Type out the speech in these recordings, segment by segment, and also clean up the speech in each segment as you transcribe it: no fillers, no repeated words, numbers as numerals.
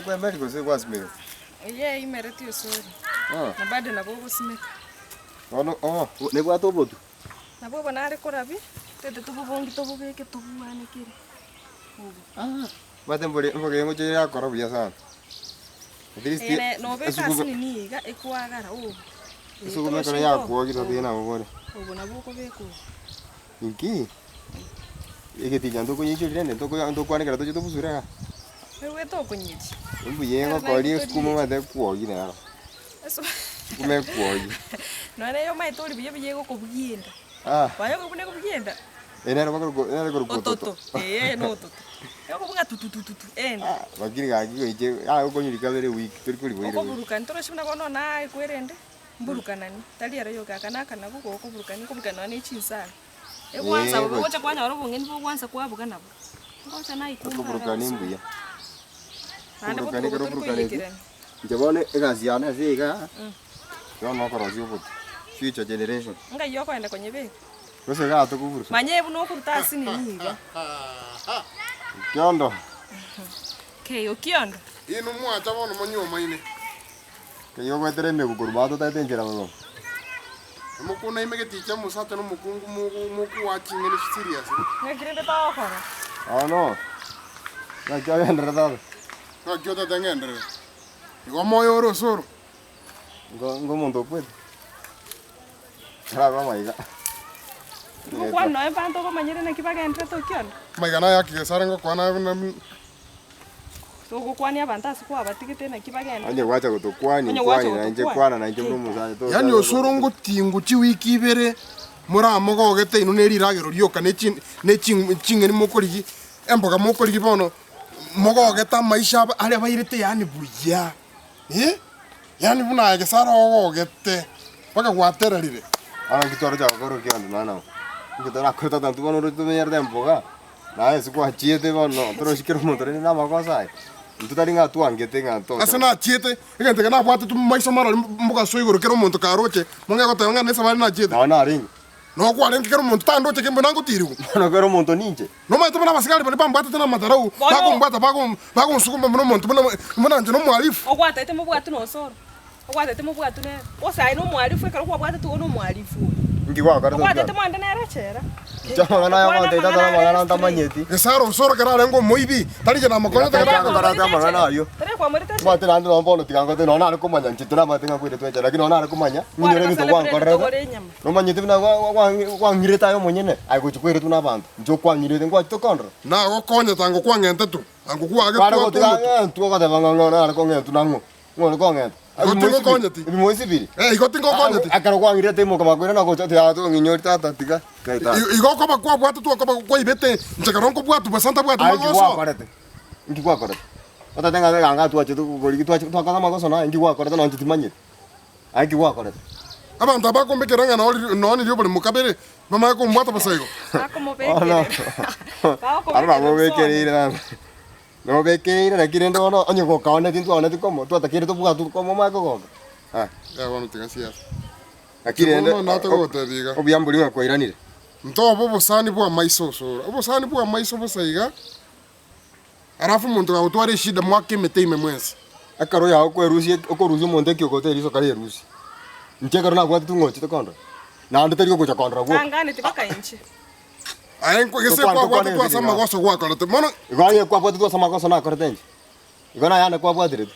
Ekwemeri gose gwasimeka? Eye eimereti osoro, na bado nabo ogosimeka. Bono oo, nebwate obotu? Nabo obo nare korabia, tete tobobongi tobobeke tobwanekere obo. Omanyete mbore mboga eye ngocha yakora buya sana. At least Eye ne- nobeka esuguma ase nini iga ekwagara obo. esuguma ekero yakwogire totebe nabo bore. Obo nabo okobeka obo. Inki? Egeticha ntokonyechiria rende ntokoya ntokwanekera toche tobusure igaa. Oigwete okonyechi. Mbuya egokoria esukuma omanyete ekwogi nero. Esukuma ekwogi. Nonya eye omanyete ori buya buya egokobugia enda. Ah. Kwanya korwa buna ekobugia enda. Eye nero bakorokwa nere ekorokwa Ototo. ototo. Ee na ototo. Ekobuga tututututu enda. Ah, lakini gaki goiche ah okonywa kabere ewiki tori kori boire. Okoburukani torochi buna bono naye kwerende. Mburukanani, tari ero yoka, aka naka nabo gokoburukania, nkoburukania nonya ne chinsaga. Egwansa bobe, ogocha kwanyora obong'aini bogwansa kwabuga nabo. Ngocha naikumba iga Okoburukania gose. mbuya. Naende Okoburukania botuko ekero tori oburukaneti, koiyekerania. inche bono egasi yane ase igaa, bono nokorosia obotu, future generation. Ngai okoenda konyebeka. Gose igaa tokoburuka. Manya buna okoruta ase nini iga. Okiondo. Kei okiondo. Inwe mwacha bono monyuomaine. Keyia ogoetera emegu korwa maate otaete enchera bobe. Omokuna ime geticha omosacha na omokungu mokoa ching'eni serious. Ng'aki rende togokora? Bono, ng'aki ogenderere tata? Ng'aki otete ng'enderere? Igo omoyo ore osoro. Ngo ngo omonto okwete? Arabe amaiga. Ngokwana nonya abanto obamanyire naki bagenderete okiona? Amaiga naye akegesare ngokwana buna. Togokwania abanto ase kwabatigete naki bagende. Onye gwacha gotokwania, Onye gwacha nkwanie nainche, gotokwania. kwana nainche buna omosacha, tocha Yaani osoro goto- ngotingu chiwiki ibere moramogogete inwe ne riragero rioka ne chi ne chi ching'eni mokorigi emboga mokorigi bono mogogete amaisha aba aria bairete yaani buya eh, yaani buna aye gese aro ogogete mpaka gwatererire. Bono inki twaroche gokora okionde nonya nabo, inki torakore tata intwe bono oroche tomenyerete emboga. Naye ase gwachiete bono, torochi kera omonto rende namagoso aye, intwe tari ng'a twangete ng'a tocha. Ase nachiete, egento eke nabwatete maiso marore mogasoa igoro kera omonto karoche, mong'e goteba ng'a nesabari nachiete. Nao narenge. Noo kwarenge kera omonto tandoche kembe nangotirigwe. Bono kera omonto ninche. Nomanyete buna abasigari baria bambwatete namatarau, Bono- bakombwata bago bagonsuguma buna omonto buna buna inche nomohalifu. Ogwatete mobwatu nosoro. Ogwatete mobwatu nere. Gose aye nomohalifu ekero kwabwatete igo nomohalifu oyo. Inki gwakorete Ogwatete okianda? mwande nere echela. Inche amang'ana aya Kwana gwantebia tata amang'ana namang'ana are ntamanyeti. Gese aro osoro ekero arenge omoibi, tari inche namokonyete Tari goteba. agokorete amang'ana ayio. Tari kwamorete echela. Mbwate naende nonya bono tiga ngote nonya nare komanya inche tinamanyete ng'a nkweretwe echela lakini nonya nare komanya, ng'inyore ebinto gwankorerete, nomanyete buna gwa- gwa- gwang'irete aye omonyene, aye gochia kweretwa na abanto, inche okwang'irete ngwachete kondora. Nagokonyete ango kwang'entetwe, ango Kware kwagetwatwa gotiga omotwe. ng'entwe ogoteba ng'a ng'o nare kong'entwa nang'o, ng'o ore kong'enta. Igo tingokonyeti. Ebimoisi biri. Eh, igo tingokonyeti. Ekero kwang'irete imoka makoirana gocha tiga tong'inyori tata tiga. Tiga tata. Igo okoba kwabwatetwe okoba kwaibete inche ekero nkobwatwa bosa ntabwati Aye inki magoso. gwakorete? Inki gwakorete? Otagete ng'a eganga twachete kogorigi twache twakora amagoso naye inki gwakorete nonye inche timanyeti. Aye inki gwakorete? Abanto aba bakombekera ng'a noo noo nirio oborimo kabere, bamanye kombwata bosa igo. Bono Bakomobekerera. aro bamobekereire nabo. Nobekeire, naki rende bono onye gokaoneti ntwaoneti komo, twatakeire tobwatwe komo omanye kogoka. Ah. Yaya bono tiga siasa. Naki rende Bono nate gogotebia iga. obuya mbori ng'a kwairanire. Ntobe obosani bw'amaiso osoro. Obosani bw'amaiso bosa iga, alafu omonto gagotwara eshida mwake emete ime mwensi. Ekero yago okwerusia okorusia omonto ekiogoto eriso kare erusie. Inche ekero nabwatetwe ng'a ochete kondora, naende tari ogocha kondora gwoka. Tanganeti mpaka inche. Aye nkwe gese Tokwane- kwabwate tokwane twase ebinto amagoso gwakorete mono. Igo aye kwabwate twase amagoso nakorete inche, igo naye ande kwabwaterete.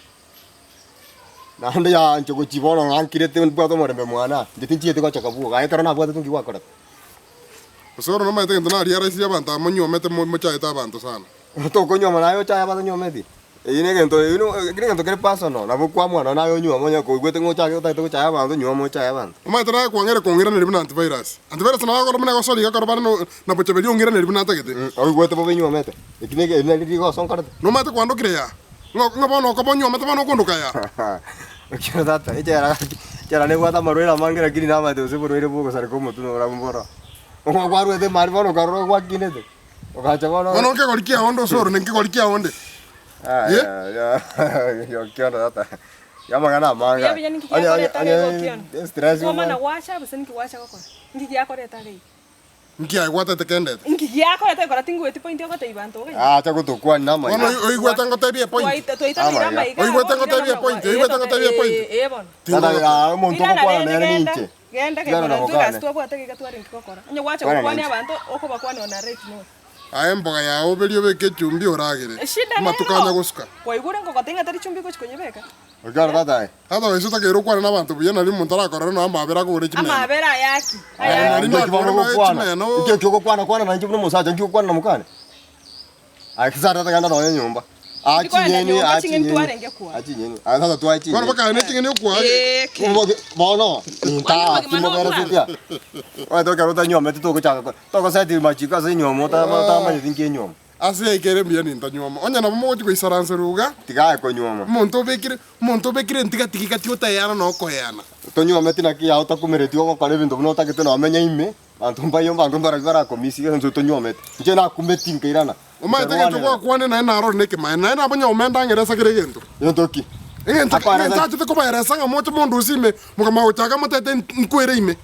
Naende ya inche gochia bono ng'a nkirete mbwate omorembe mwane aa, inche tinchieti gochoka bwoka, aye ekero nabwatete nki gwakorete? Osoro nomanyete egento nariaraisirie abanto aba monyuomete mo- mochaete abanto sana. Tokonyuoma naye ochaye abatanyuometi? Eyio negento eyio no ekio negento kere personal, nabo okwamua nonye naye onyuome onye koigwete ng'a ochake otagete gochaya abanto nyuoma ochaye abanto. Omanyete naye kwang'eire kong'iraneria buna antivirus. Antivirus nabo agokora buna egosori iga ekero bare no na bochaberi ong'iraneria buna atagete. Oigwete bobe nyuomete, eki nege eri nari rigoso nkorete. Nomanyete kwandokire yaa? Ng'a ng'a bono okoba onyuomete bono okondoka yaa? Okio tata, echela gaki, echela nebwate amarwaire amange lakini namanyete gose oborwaire bwa ogosareka omotwe norabwo mboro. Okwo kwarwete mari bono okarora gwakinete. Ogacha bono. Bono nkegori kiao onde osoro, ne nkegori kiao onde. Okiondo tata. Amang'ana amanga. Buya buya ninki giakoreta iga okiondo? Stress Kwamana gwacha gose ninki gwacha gokora? Ninki giakoreta iga iga? Nki aye gwatete kendete? Nki giakorete ekora tingweti point ogotebia banto iga. Acha gotokwania Bono namaiga. oi- oigwete ngotebie epoint? Twaita twaitaneire Amaiga. amaiga Oigwete abo, ngotebie oirana epoint? ee Oigwete tote ngotebie epoint? ee bono. Tata Tingogotebia. aa omonto Irana ogokwana rende nere genda, ninche. genda Tigana gekora na intwe mokane. egasi twabwate iga twarenge gokora. Onye gwacha Kwana gokwania nainche. abanto okobakwania on a right note. Aye emboga yao oberie obeke echumbi oragere, Eshida amatuko nero, anya gosuka. kwaigure ngogotebia ng'a tari chumbi gochi konyebeka. Okiara tata aye. Tata oise otakeire okwane nabanto buya nari omonto arakorore nonya amabera akogore chimeno. Amabera aya ki? Aya Aya nari ki? Naki bono nakore nonya ogokwana? chimeno. Nki eki ogokwana kwana nainche buna omosacha, nki ogokwana na mokane? Aye sasa tata genda nonya nyomba. Aa Ndikogenda chinyeni, nyomba, aa ching'eni chinyeni. twarenge kwaa. Aa chinyeni. Aye sasa twae Bono chinyeni. bakare ne ching'eni okwaa. Eke. Oboke bono Kwani intaa obogima timoberesetie aa. Omanyete ekero otanyuometi togochaka ko togoseti machiko ase enyuomo otama otamanyeti nki enyuomo. Ase yaikere mbuya nintanyuoma. Onye nabo mogochia goisaranserwa iga, Tiga aye konyuoma. omonto obekire, omonto obekire entigatigi gati otaeana na okoeana. Tonyuometi naki yao otakumereti ogokora ebinto buna otagete nomenye ime, abanto mbaiyo abanto mbarabwo barakomisia gose tonyuometi. Inche nakumeti nkairana, Omanyete egento nkarwanerera. gwakwanire naye narore nekemaene, naye nabo nyomenda ang'ere ase kera egento. Gento ki? Egento Akwaresa egento achete kobaeresa ng'a moche mondusie ime, mokamanya gochaka motete nkwere ime.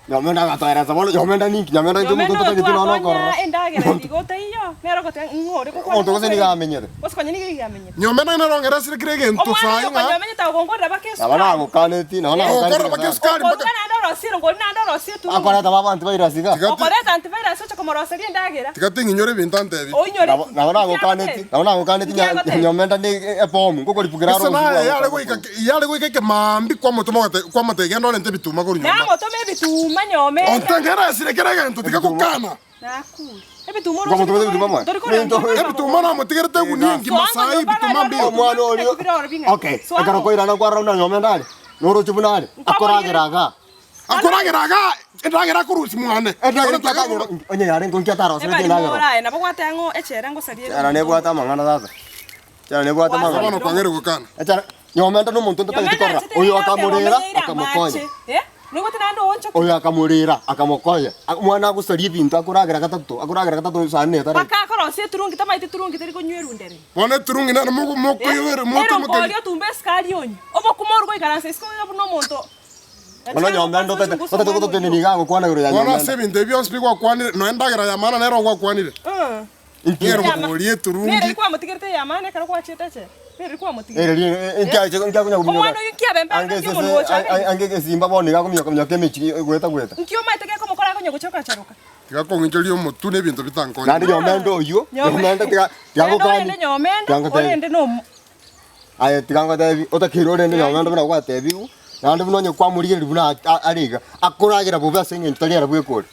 Nyomenda agatoeresa bono, nyomenda ninki? Nyomenda inche Nyomenda omonto oyo ntotageti nonya twakonya okorora. endagera iga otaiyo, nere ogoteba ng'a ore gokwana Omonto gose nigo gokwere. amenyete. Gose konya nigo iga amenyete. Nyomenda nere ong'eresire kera egento Omwana saii oyo ng'a konya omenyete agokonkorera baka Nabo esukari. nagokaneti, nabo ogokorera nagokaneti baka Nyasae. esukari mpaka Okoruga naende orosie erongori naende orosie eturungi. Akoreta ba abanto bairasi iga. Tiga ti- Okoreta antivirus oche komoroseria endagera. tiga ting'inyore ebinto antebie. Oinyore Nabo ki? nabo Nki nagokaneti, agotebia? nabo nagokaneti Nki nya agotebia? nyomenda ne ebomu, ngokoripukera Ase aro naye yare goika Yare goika ekemaambia kwamotoma ogotebia, kwamotebia, Genda orente ebituma korwa nyomba. Namotome ebituma nyomenda. Ontengere esire kera egento, tiga gokana. Nakure. Ebituma oroche Kwamotoma ebituma mwaye? Tori korenda Binto- ebituma Ebituma namotigerete egunia engima Soa saii nyomba ebituma naye mbio. Omwana oria okay, ekero koirana kwarora buna nyomenda are, noroche buna are, akoragera igaa. Akoragera igaa, endagera akorusia mwane. Endagera nki atanyora, onye yarenge nki atararoseretie Ebari endagera. morae nabo gwateba ng'o echera ngosaria Echara nebwate amang'ana tata. Echara nebwate amang'ana. Bono kwang'eire gokana. Echara, nyomenda nomonto ntatageti korora, oyo akamorera akamokonya. Oyo akamorera akamokonya, omwana agosaria ebinto akoragera gatato, akoragera gatato saa nne etaraika. Mpaka akorosia eturungi tamaeti turungi teri konywa erundere. Bono eturungi nere mogo mokoyobera motomokeria. Erongori otumbe esukari onywe. Obokima oria goikaransa isiko iga buna omonto. Bono nyomenda otete otete gototenenia iga agokwana igoro ya Bono nyomenda. ase ebinto ebi bionsi pi gwakwanire, nonya endagera ya maana nere ogwakwanire. Inki? Nere okoboria eturungi. Nere kwamotigerete eyamana ekero gwachiete echela. Nere kwamotigerete. Ere ri inki ache inki akonya kominyoka. Omwana oyio nki abe Ange mbe nki esese omonwa ocha abe. ange egesimba bono iga akominyoka minyoka emechie goeta goeta. Nki omaete gekomokora akonya gocha okacharoka. Tiga kong'inchoria omotwe na ebinto bitankonye. Naende nyomenda oyio, nyomenda tiga tiga Genda ngokanie. orende nyomenda, Tiga ngotebi. orende na omo. Aye tiga ngotebi, otakeire orende nyomenda buna gwatebiwu, naende buna onye kwamorigereria buna are iga, akoragera bobe ase eng'encho tari ere bweka ore.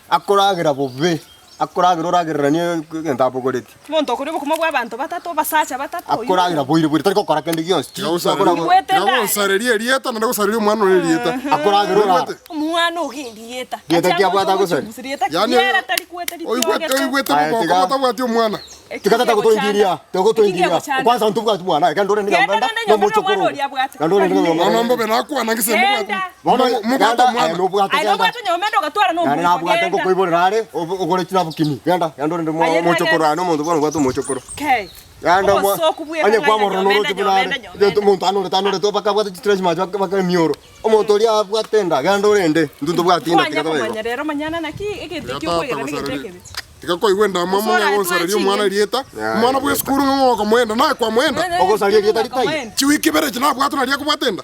Akoragera bobe, akoragera oragereranie egento abogoretie. Omonto okoria obokima bwa abanto batato, abasacha batato, oyio Akoragera boire boire, tari gokora kende gionsi. Tiga gosareria Igwete tiga ndare. gosareria erieta naende gosareria omwana ore erieta. Akoragera orara. Oigwete? Omwana ogendieta. Rieta ki abwate agosari? Rieta ki Yaani, riera tari kwete Oigwete ritiogete. oigwete Aye, boboko tiga- botabwati omwana. Tiga tata gotoingiria, tiga gotoingiria. Kwanza ntobwati mwana, genda orende Genda nyomba rende nyomba na omwana oria abwate. Genda orende nyomba. Bono mbobe nakwana ngise Genda. mobwate. Bono Mobwate genda aye omwana. nobwate Aye genda. nobwate nyomba ogatwara Naende nomoiko nabwate genda. ngokoiborera are ogore chinabukini. Genda, genda orende Aye omochokoro genda. aye nomonto bono obwate omochokoro. Okay. Genda Obosoku bweka onye ng'ai kwamorora nyomenda, noroche buna are. nyomenda, nyomenda. Omonto anorete anorete mpaka abwate chistress macho mpaka emioro. Omonto oria abwate enda, genda orende, intwe ntobwati enda Kwanya tiga tobe igo. komanya rero manyana naki egento Tiga ekio tata okoigera negento gosareria. ekebe. Tiga koigwa endamwamu Osore ng'a aye gosareria omwana tweching'eni. erieta, Yeah, omwana bwa esukuru ng'a ng'o okomoenda, naye kwamoenda. Ogosaria erieta ritai. Chiwiki ibere echi nabwate naria akobwata enda.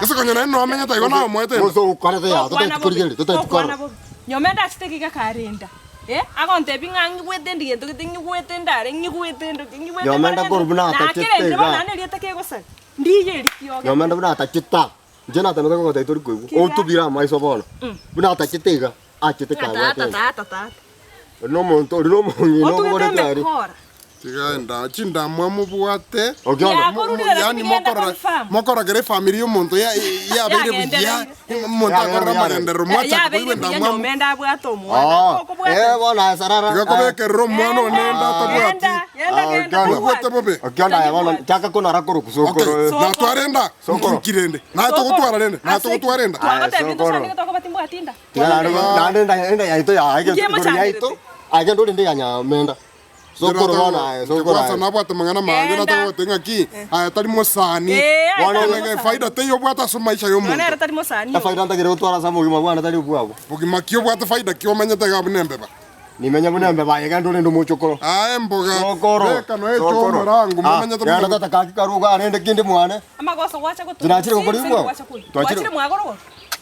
Gose konya naende nomenyete igo naye omoete enda. Gose okorete ya, totageti korigereria, totageti korora. Nyomenda achete iga karenda. Eh, agontebia ng'a ng'igwete ndi gento gete ng'igwete ndare ng'igwete ndoki ng'igwete Nyomenda korwa buna atachete Nakerendire bono iga. naende erieta kegosari. Ndiye erikioge. Nyomenda buna atachete. Inche natamete kogotebia tori koigwa. Kiga. Otubire amaiso bono. Buna atachete iga, achete Ng'a kabwate tata enda. tata tata. Ori nomonto, ori nomong'ina Otugete obogoretie aria. emekora. Tiga enda chindamwamu mobwate. Okiondo. Yakorurire lakini Yaani genda mokorora confirm. mokorogera efamiri ya omonto ya- yabeire buya, Yagendereire. omonto akorora Yabeire amagenderero mwachaka Yabeire koigwa buya endamwamu. nyomenda abwate omwana. Ah, Okobwate. eh, bono aye sarara. Tiga kobekerera omwana one enda atabwati. Genda, genda, Ah, genda. Okiondo. Oigwete bobe. Okiondo aye bono, chaka konara korwa Okay, sokoro. natware enda, Sokoro. nki rende? Naye togotwara rende, naye togotwara enda. Aye, Twagotebia sokoro. ntosandeke tokoba timbwati nda. Tiga naende naende enda enda yaito ya Nki igoro emochanderete? yaito, agende orende ya nyamenda. Sokoro bono aye, sokoro Kwanza aye. nabwate amang'ana mange Genda. natagwete ng'aki aye tari mosani. Eh, aye Bono tari Bono mosani. faida teiyo obwate ase maisha ya Nonya ere omonto. tari mosani oyo. Efaida ntagere gotwara ase amogima bwane tari obwabo. Bogima ki obwate faida ki omanyete iga buna embeba. Nimenya buna embeba aye genda orende omochokoro. Aye emboga Sokoro. beka noe echo Sokoro. omorango Ah, momanyete genda buna tata gaki karue iga arende kende mwane. Amagoso gwacha gotoka. Tinachire gokora igwa. Twachire- Twachire mwagoro.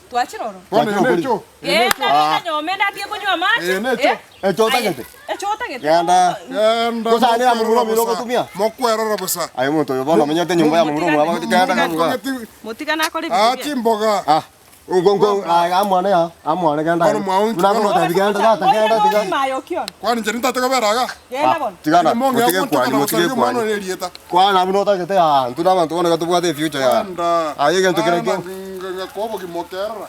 Twachire oro. bono Twachire ene gokora echo. Eh, ndarenda nyome ndatige konywa amache. Eh, necho. Eh, Echo otagete? Echo otagete. Genda. Genda Gosani ya murura mokwerora miro bosa. gotumia. Mokwerora bosa. Aye omonto oyo bono omenyete nyomba ya momura omwabo genda karuga. Mokong'eti- Motigane akore Ah, ebinto biaye. chimboga. Ah, ngo ngo ah amwane ya, amwane genda. Bono mwaonki, Buna bono. agotebi genda tata genda tiga. Kwani inche nintate kobera iga? Genda bono. Tigana, Monge motige agontokana kwani, motige gosaria omwana kwani. oyo erieta. Kwana buna otagete aa, intwe na abanto bono iga tobwate efuture yaa. Genda. Aye egento kere Ana kio. ngakoa obogima okerora.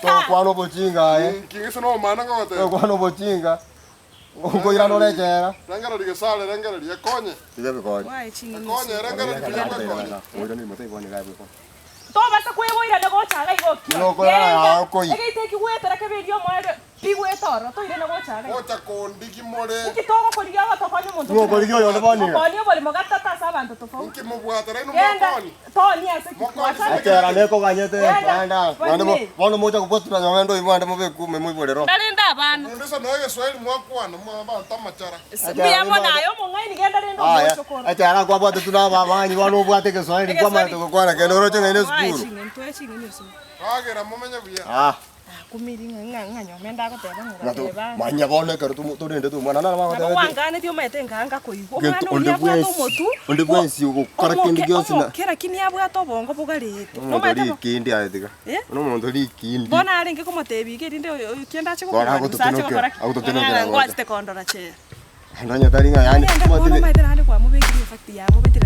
Tokwana obochinga aye. Inki gese nomana ngogoteba. Tokwana obochinga. Nkoirana ore echela. Rengereria gesare, rengereria ekonye. Tiga ebikonye. Wae ching'eni Ekonye, rengereria tiga ekonye. Oirane mote ibone gae bwekone. Tobasa kweboirana gocha iga iga okio. Nokorora Genda. aa okoi. Egeito eki gwetera kebe omoerio pi gweta ororo toirane gocha iga iga. Gocha kondigi more. Inki togokorigia ogotokonya omonto Ng'okorigia oyonde bono iga. Okonia oborimo gatata ase abanto tofauti. Inki mobwate raino Genda mokoni. toni ase ki Mokoni. twachana. Echela nekoganyete. Genda. Genda. Bono Bwane. bono mocha kobwatura nyomba oyo mwande mobekume moiborero. Ndarende abana. Onde ase noe egeswahili mwakwana mwa abanto amachara. Mbuya mono aye omong'aini genda rende Aya, omochokoro. echela kwabwate tu na ababanyi bono obwate egeswahili kwamanyete gokwana kende oroche ng'ai na Wae esukuru. ching'eni toe ching'eni ase. Ragera momenye buya. Ah, Nakumiri ng'a ng'a nyomba ndagoteba ng'a ng'ato ngateba. manya bono ekero tumo- torende tu omwana naro Nabo bagotebeti. gwanganetie omanyete nkaanga koigwa. Gento Omwana onde oria abwate bwensi, omotu. onde bwensi ogokora kende gionsi na Omoke lakini abwate obongo bogarete. omonto Omanyete bo- rikindi aye tiga. Eh? Omonto rikindi. Bono arenge komotebia iga erinde oyo oyo kende ache Bono gokorwa gose ache agototenokera, gokora ki? agototenokera Ng'a gocha. ngwachete kondora chera. Nonya tari ng'a yaani Bono omanyete omanyete naende kwamobekire efect yamobetire.